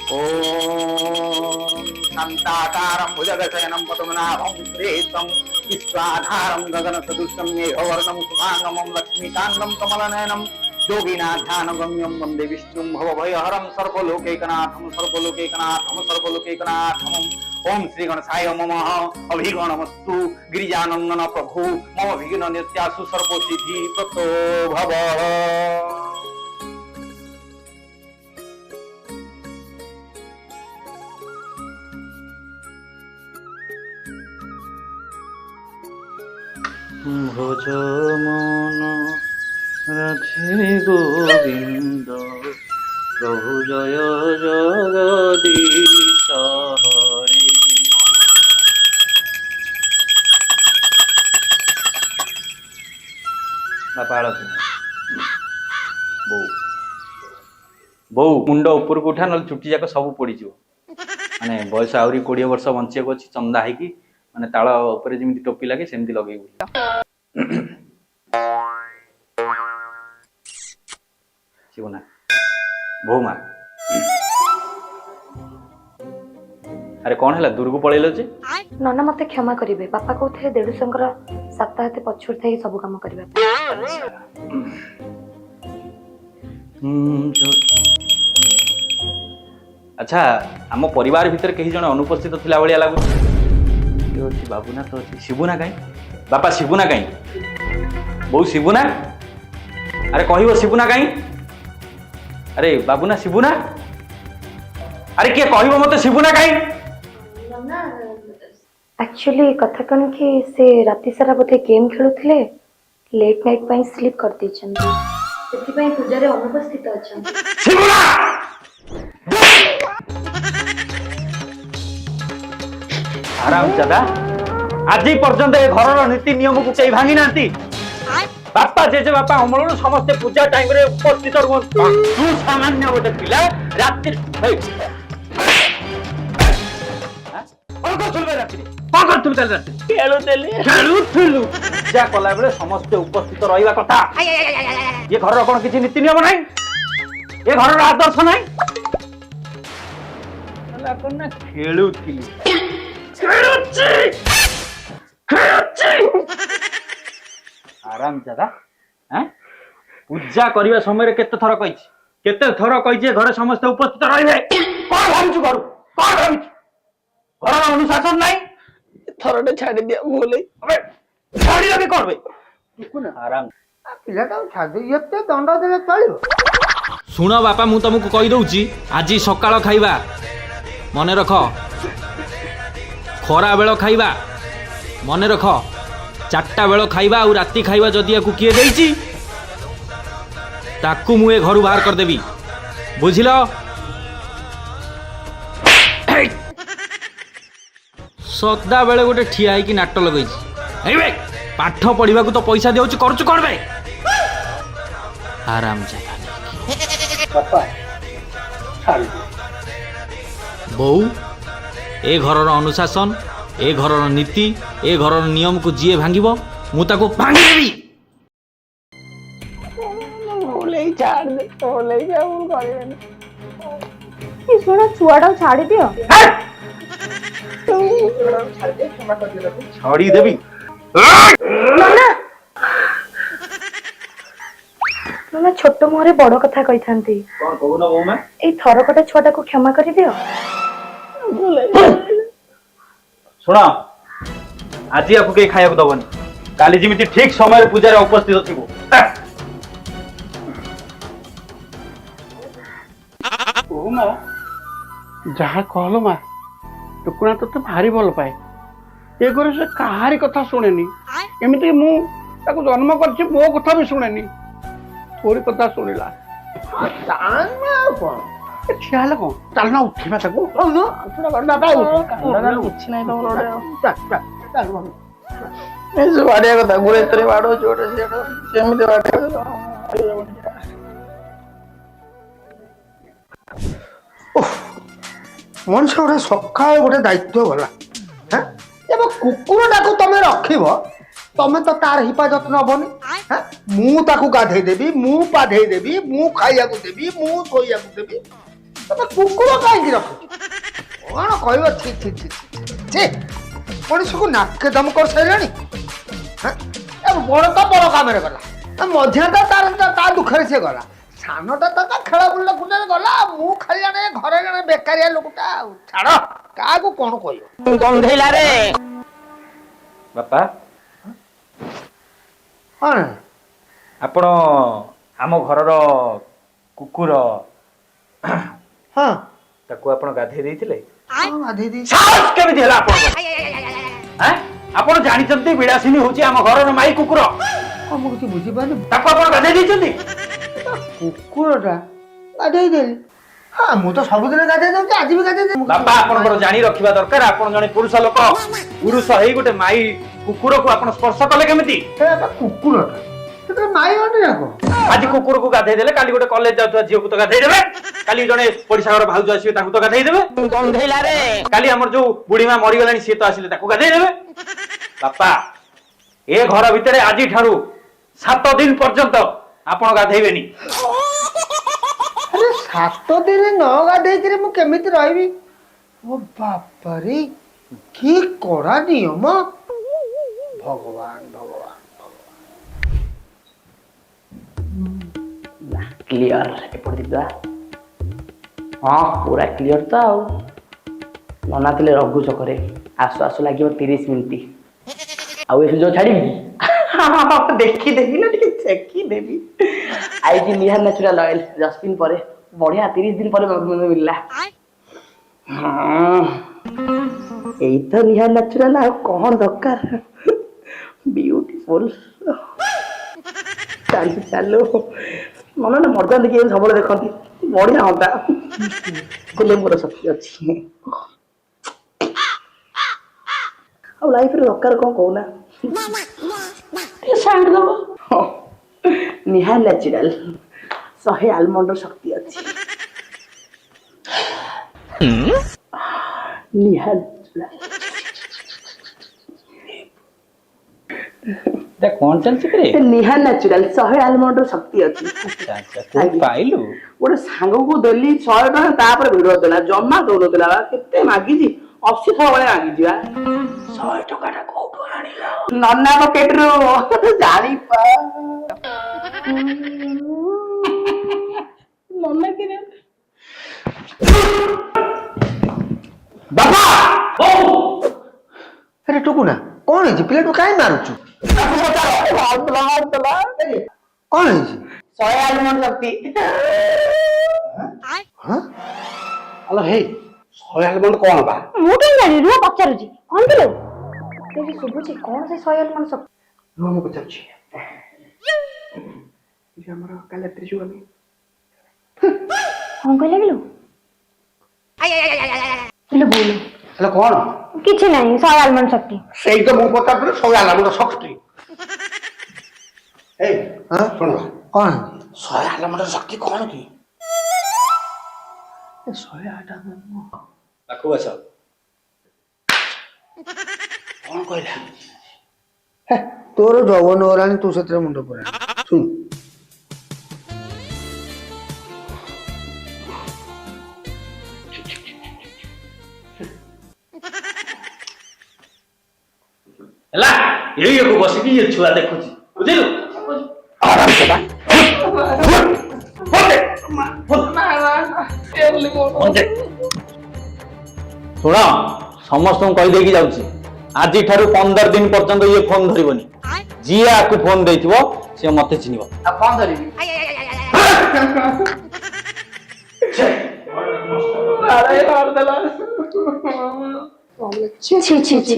ଓଁ ଶାନ୍ତାକାରं ଭୁଜଗଶୟनं ପଦ୍ମନାଭं ସୁରେଶं विश्वाधारं गगनसदृशं मेघवर्णं शुभांगमं लक्ष्मीकान्तं कमलनयनं योगिनाध्यानगम्यं वन्दे विष्णुं भवभयहरं सर्वलोकैकनाथं सर्वलोकैकनाथं सर्वलोकैकनाथम्। ओम श्री गणेशाय नमः। अभिगणमस्तु। गिरिजानंदन प्रभु, मम विघ्न नित्यासु सर्वसिद्धि प्रतो भव। ଭଜ ମନ ରାଧେ ଗୋବିନ୍ଦ ପ୍ରଭୁ ଜୟ ଜଗଦୀଶ ହରେ। ବାପା, ଆଳତି। ବୋଉ, ବୋଉ, ମୁଣ୍ଡ ଉପରକୁ ଉଠା, ନହେଲେ ଚୁଟି ଯାକ ସବୁ ପଡିଯିବ। ମାନେ ବୟସ ଆହୁରି 20 ବର୍ଷ ବଞ୍ଚିବାକୁ ଅଛି। ଚନ୍ଦା ହେଇକି, ମାନେ ତାଳ ଉପରେ ଯେମିତି ଟୋପି ଲାଗେ, ସେମିତି ଲଗେଇବୁ। ଶିବୁନା, ବୋଉମା, ଆରେ କଣ ହେଲା, ଦୂରକୁ ପଳେଇଲ ଯେ? ନନା, ମତେ କ୍ଷମା କରିବେ। ବାପା କହୁଥିଲେ ଦେଢୁଶଙ୍କର ସାତ ହାତ ପଛୁରୁ ଥାଇ ସବୁ କାମ କରିବା ପାଇଁ। ଆଚ୍ଛା, ଆମ ପରିବାର ଭିତରେ କେହି ଜଣେ ଅନୁପସ୍ଥିତ ଥିଲା ଭଳିଆ ଲାଗୁଛି। କିଏ ଅଛି? ବାବୁନା ତ ଅଛି, ଶିବୁନା କାହିଁ? ବାପା, ଶିବୁନା କାହିଁ? ବୋଉ, ଶିବୁନା? ଆରେ କହିବ, ଶିବୁନା କାହିଁ? ଆରେ ବାବୁନା, ଶିବୁନା? ଆରେ କିଏ କହିବ ମତେ, ଶିବୁନା କାହିଁ? ଆକ୍ଚୁଆଲି କଥା କଣ କି, ସେ ରାତି ସାରା ବୋଧେ ଗେମ୍ ଖେଳୁଥିଲେ, ଲେଟ୍ ନାଇଟ୍ ପାଇଁ ସ୍ଲିପ୍ କରିଦେଇଛନ୍ତି। ସେଥିପାଇଁ ପୂଜାରେ ଅନୁପସ୍ଥିତ ଅଛନ୍ତି। ଶିବୁନା! ଆରାମ ଜାଦା, ଆଜି ପର୍ଯ୍ୟନ୍ତ ଏ ଘରର ନୀତି ନିୟମକୁ କେହି ଭାଙ୍ଗି ନାହାନ୍ତି। ବାପା ଜେଜେ ବାପା ଅମଳରୁ ସମସ୍ତେ ପୂଜା ଟାଇମରେ ଉପସ୍ଥିତ ରୁହନ୍ତି। ତୁ ସାମାନ୍ୟ ଗୋଟେ ପିଲା, ରାତିରେ ହେଇ! କଣ କରୁଥିଲୁ ବେ ରାତିରେ? କଣ କରୁଥିଲୁ କାଲି ରାତିରେ? ଖେଳୁଥିଲି। ଖେଳୁଥିଲୁ? ପୂଜା କଲା ବେଳେ ସମସ୍ତେ ଉପସ୍ଥିତ ରହିବା କଥା। ଏ ଘରର କଣ କିଛି ନୀତି ନିୟମ ନାହିଁ? ଏ ଘରର ଆଦର୍ଶ ନାହିଁ? ହେଲା କଣ ନା ଖେଳୁଥିଲି। ଖେଳୁଛି, ଖେଳୁଛି। ଆରାମ ଜାଦା, ପୂଜା କରିବା ସମୟରେ କେତେ ଥର କହିଛି, କେତେ ଥର କହିଛି, ଏ ଘରେ ସମସ୍ତେ ଉପସ୍ଥିତ ରହିବେ। କଣ ଭାବୁଛୁ ଘରୁ? କଣ ଭାବୁଛୁ? ଘରର ଅନୁଶାସନ ନାହିଁ? ଥରଟେ ଛାଡି ଦିଅ, ଭୁଲ। ଅବେ, ଛାଡ଼ିଦେବି କଣ ବେ? ଆରାମ। ପିଲାଟାକୁ ଛାଡ଼ି ଏତେ ଦଣ୍ଡ ଦେଲେ ଚଳିବ? ଶୁଣ ବାପା, ମୁଁ ତମକୁ କହିଦଉଛି, ଆଜି ସକାଳ ଖାଇବା ମନେ ରଖ, ଖରା ବେଳ ଖାଇବା ମନେ ରଖ, 4ଟା ବେଳ ଖାଇବା ଆଉ ରାତି ଖାଇବା ଯଦି ୟାକୁ କିଏ ଦେଇଛି, ତାକୁ ମୁଁ ଏ ଘରୁ ବାହାର କରିଦେବି, ବୁଝିଲ? ହେଇ! ସଦାବେଳେ ଗୋଟେ ଠିଆ ହେଇକି ନାଟ ଲଗେଇଛି। ଏଇ ବେ, ପାଠ ପଢିବାକୁ ତ ପଇସା ଦିଆଉଛି, କରୁଛୁ କଣ ବେ? ଆରାମ ଜାଗା। ବାପା, ଛାଡ଼ି। ବୋଉ, ଏ ଘରର ଅନୁଶାସନ, ଏ ଘରର ନୀତି, ଏ ଘରର ନିୟମକୁ ଯିଏ ଭାଙ୍ଗିବ, ମୁଁ ତାକୁ ଭାଙ୍ଗିଦେବି। ଭୁଲ ହେଇ, ଛାଡି ଦେ, ଭୁଲ ହେଇଛି, ଆଉ ଭୁଲ କରିବେନି। ଶୁଣ, ଛୁଆଟାକୁ ଛାଡି ଦିଅ। ଛାଡ଼ିଦେବି। ନନା, ନନା, ଛୋଟ ମୁହଁରେ ବଡ କଥା କହିଥାନ୍ତି। କଣ କହୁନ ବୋଉମା? ଏଇ ଥରକଟା ଛୁଆଟାକୁ କ୍ଷମା କରିଦିଅ। ଭୁଲ ହେଇଛି। ଶୁଣ, ଆଜି ଆକୁ କେହି ଖାଇବାକୁ ଦବନି। କାଲି ଯେମିତି ଠିକ ସମୟରେ ପୂଜାରେ ଉପସ୍ଥିତ ଥିବ। ଓ ମା, ଯାହା କହଲ ମା, ଟୁକୁଣା ତୋତେ ଭାରି ଭଲ ପାଏ। ଏ ଘରେ ସେ କାହାରି କଥା ଶୁଣେନି। ଏମିତି ମୁଁ ତାକୁ ଜନ୍ମ କରିଛି, ମୋ କଥା ବି ଶୁଣେନି, ତୋରି କଥା ଶୁଣିଲା। ଚାଲ, ଆଉ କଣ? ଏ ଠିଆ ହେଲେ କଣ? ଚାଲ ନା, ଉଠେଇବା ତାକୁ। ବାପା, ଉଠ। କିଛି ନାହିଁ ତମର ଗୋଟେ ଆଉ। ଚାଲ, ଚାଲ, ଚାଲ ବାବୁ। ଏ ଯୋଉ ବାଡିଆ କଥା, ଗୁରେତରେ ବାଡଉଛି ଗୋଟେ ସିଆଡେ ସେମିତି ବାଡିଆ କଥା। ଓଃ, ମଣିଷ ଗୋଟେ ସକାଳୁ ଗୋଟେ ଦାୟିତ୍ୱ ଗଲା। ହେଁ, ଏବଂ କୁକୁରଟାକୁ ତମେ ରଖିବ, ତମେ ତ ତାର ହିଫାଜତ ନବନି। ହେଁ, ମୁଁ ତାକୁ ଗାଧେଇ ଦେବି, ମୁଁ ପାଧେଇ ଦେବି, ମୁଁ ଖାଇବାକୁ ଦେବି, ମୁଁ ଶୋଇବାକୁ ଦେବି। ତମେ କୁକୁର କାହିଁକି ରଖୁଛ? କଣ କହିବ, ଛି ଛି ଛି ଛି ଛି, ମଣିଷକୁ ନାକେ ଦମ କରିସାରିଲାଣି। ଏ ବଡ଼ ତ ବଡ଼ କାମରେ ଗଲା, ମଝିଆ ତ ତାର ତା ଦୁଃଖରେ ସିଏ ଗଲା, ସାନଟା ତ ତା ଖେଳ ବୁଲ ଖୁଣ୍ଡରେ ଗଲା। ମୁଁ ଖାଲି ଜଣେ ଘରେ ଜଣେ ବେକାରିଆ ଲୋକଟା। ଆଉ ଛାଡ଼, କାହାକୁ କଣ କହିବ। ବାପା, ହଁ। ଆପଣ ଆମ ଘରର କୁକୁର, ହଁ, ତାକୁ ଆପଣ ଗାଧେଇ ଦେଇଥିଲେ? ହଁ, ଗାଧେଇ ଦେଇଛି। ସାହସ କେମିତି ହେଲା ଆପଣଙ୍କର? ଆଁ? ଆପଣ ଜାଣିଛନ୍ତି ବିଳାସିନୀ ହଉଛି ଆମ ଘରର ମାଇ କୁକୁର? କଣ, ମୁଁ କିଛି ବୁଝିପାରୁନି। ତାକୁ ଆପଣ ଗାଧେଇ ଦେଇଛନ୍ତି? କୁକୁରଟା ଗାଧେଇ ଦେଲି, ହଁ। ମୁଁ ତ ସବୁଦିନ ଗାଧେଇ ଦଉଛି, ଆଜି ବି ଗାଧେଇ ଦେଲି। ବାପା, ଆପଣଙ୍କର ଜାଣି ରଖିବା ଦରକାର, ଆପଣ ଜଣେ ପୁରୁଷ ଲୋକ। ପୁରୁଷ ହେଇ ଗୋଟେ ମାଇ କୁକୁରକୁ ଆପଣ ସ୍ପର୍ଶ କଲେ କେମିତି? ହେ ବାପା, କୁକୁରଟା ସେଥିରେ ମାଇ ଅଣ୍ଡି ନା କଣ? ଆଜି କୁକୁରକୁ ଗାଧେଇ ଦେଲେ, କାଲି ଗୋଟେ କଲେଜ ଯାଉଥିବା ଝିଅକୁ ତ ଗାଧେଇ ଦେବେ, କାଲି ଜଣେ ପଡିଶା ଘର ଭାଉଜ ଆସିବେ, ତାଙ୍କୁ ତ ଗାଧେଇ ଦେବେ, କାଲି ଆମର ଯୋଉ ବୁଢୀ ମା ମରିଗଲାଣି, ସିଏ ତ ଆସିଲେ ତାକୁ ଗାଧେଇ ଦେବେ। ବାପା, ଏ ଘର ଭିତରେ ଆଜି ଠାରୁ 7 ଦିନ ପର୍ଯ୍ୟନ୍ତ ଆପଣ ଗାଧେଇବେନି। ଆରେ, 7 ଦିନ ନ ଗାଧେଇକିରି ମୁଁ କେମିତି ରହିବି? ଓ ବାପାରେ, କି କଡା ନିୟମ! ଭଗବାନ, ଭଗବାନ। ନା, କ୍ଲିଅର। ଏପଟେ ଦେଇଦେବା। ହଁ, ପୁରା କ୍ଲିଅର ତ। ଆଉ ନନା ଥିଲେ ରଘୁ ଛକରେ, ଆସୁ ଆସୁ ଲାଗିବ 30 ମିନିଟ୍। ଆଉ ଏ ସୁଯୋଗ ଛାଡ଼ିବି? ଦେଖିଦେବି ନା, ଟିକେ ଛେକି ଦେବି। ଆଇଛି ନିହାର ନ୍ୟାଚୁରାଲ ଅଏଲ, 10 ଦିନ ପରେ, ବଢିଆ, 30 ଦିନ ପରେ ମିଳିଲା। ହଁ, ଏଇ ତ ନିହାର ନ୍ୟାଚୁରାଲ, ଆଉ କଣ ଦରକାର? ବିୟୁଟିଫୁଲ। ଚାଲୁ ଚାଲୁ। ମନ ନା ମର୍ଯାନ୍ତି କି ସବୁବେଳେ ଦେଖନ୍ତି, ବଢିଆ ହୁଅନ୍ତା। ହେଲେ ମୋର ଶକ୍ତି ଅଛି। ଆଉ ଲାଇଫରେ ଦରକାର କଣ କହୁନା? ଟିକେ ସାଇଡ୍ ଦବ। ହଁ, ନିହାର ନ୍ୟାଚୁରାଲ 100 ଆଲମଣ୍ଡର ଶକ୍ତି ଅଛି। ନିହାର ନ୍ୟାଚୁରାଲ। ଏଟା କଣ ଚାଲିଛି କିରେ? ନିହାର ନ୍ୟାଚୁରାଲ 100 ଆଲମଣ୍ଡର ଶକ୍ତି ଅଛି। ଆଚ୍ଛା ଆଚ୍ଛା, କୋଉଠୁ ପାଇଲୁ? ଗୋଟେ ସାଙ୍ଗକୁ ଦେଲି 100 ଟଙ୍କା, ତାପରେ ଭିଡ ଦେଲା, ଜମା ଦଉନଥିଲା ବା। କେତେ ମାଗିଛି, 80 ଥର ଭଳିଆ ମାଗିଛି ବା। 100 ଟଙ୍କାଟା କୋଉଠୁ ଆଣିଲ? ନନା ପକେଟରୁ। ଜାଣିପା ନନା କିରେ। ବାପା, ବୋଉ। ଆରେ ଟୁକୁନା, କଣ ହେଇଛି? ପିଲାଟୁ କାଇଁ ମାରୁଛୁ? କଣ ହେଇଛି? 100 ଆଲମଣ୍ଡ ଶକ୍ତି। ହଁ। ଆଲୋ ହେଇ, 100 ଆଲମଣ୍ଡ କଣ ବା? ମୁଁ କେମିତି ଜାଣିବି? ରୁହ, ପଚାରୁଛି। କଣ କିଲୋ? ତେବେ ଶୁଭୁଛି କଣ ସେ 100 ଆଲମଣ୍ଡ ଶକ୍ତି? ରୁହ, ମୁଁ ପଚାରୁଛି। ଏ ଯୋଉ ଆମର କାଲି ରାତିରେ ଯୋଉ ଆମେ କଣ କହିଲା କିଲୋ? କିଲୋ ବୋଉଲୋ। ହେଲେ କଣ? କିଛି ନାହିଁ, 100 ଆଲମଣ୍ଡ ଶକ୍ତି। ସେଇ ତ ମୁଁ ପଚାରୁଥିଲି, 100 ଆଲମଣ୍ଡ ଶକ୍ତି। ଏଇ, ହଁ? ଶୁଣ। କଣ? 100 ଆଲମଣ୍ଡ ଶକ୍ତି କଣ କି? ଏ 108 ପାଖକୁ ଆସ। କଣ କହିଲା? ହେ, ତୋର ଯୌବନ ଗଲାଣି, ତୁ ସେଥିରେ ମୁଣ୍ଡ ପୁରା। ଶୁଣ। ହେଲା, ଏଇଆକୁ ବସିକି ଇଏ ଛୁଆ ଦେଖୁଛି, ବୁଝିଲୁ? ଆରାମସେ ବା। ଫୋନ୍ ଦେ। ଶୁଣ, ସମସ୍ତଙ୍କୁ କହିଦେଇକି ଯାଉଛି, ଆଜିଠାରୁ 15 ଦିନ ପର୍ଯ୍ୟନ୍ତ ଇଏ ଫୋନ ଧରିବନି। ଯିଏ ଆକୁ ଫୋନ ଦେଇଥିବ, ସିଏ ମତେ ଚିହ୍ନିବ। ଆଉ କଣ ଧରିବି? ଛି ଛି ଛି ଛି।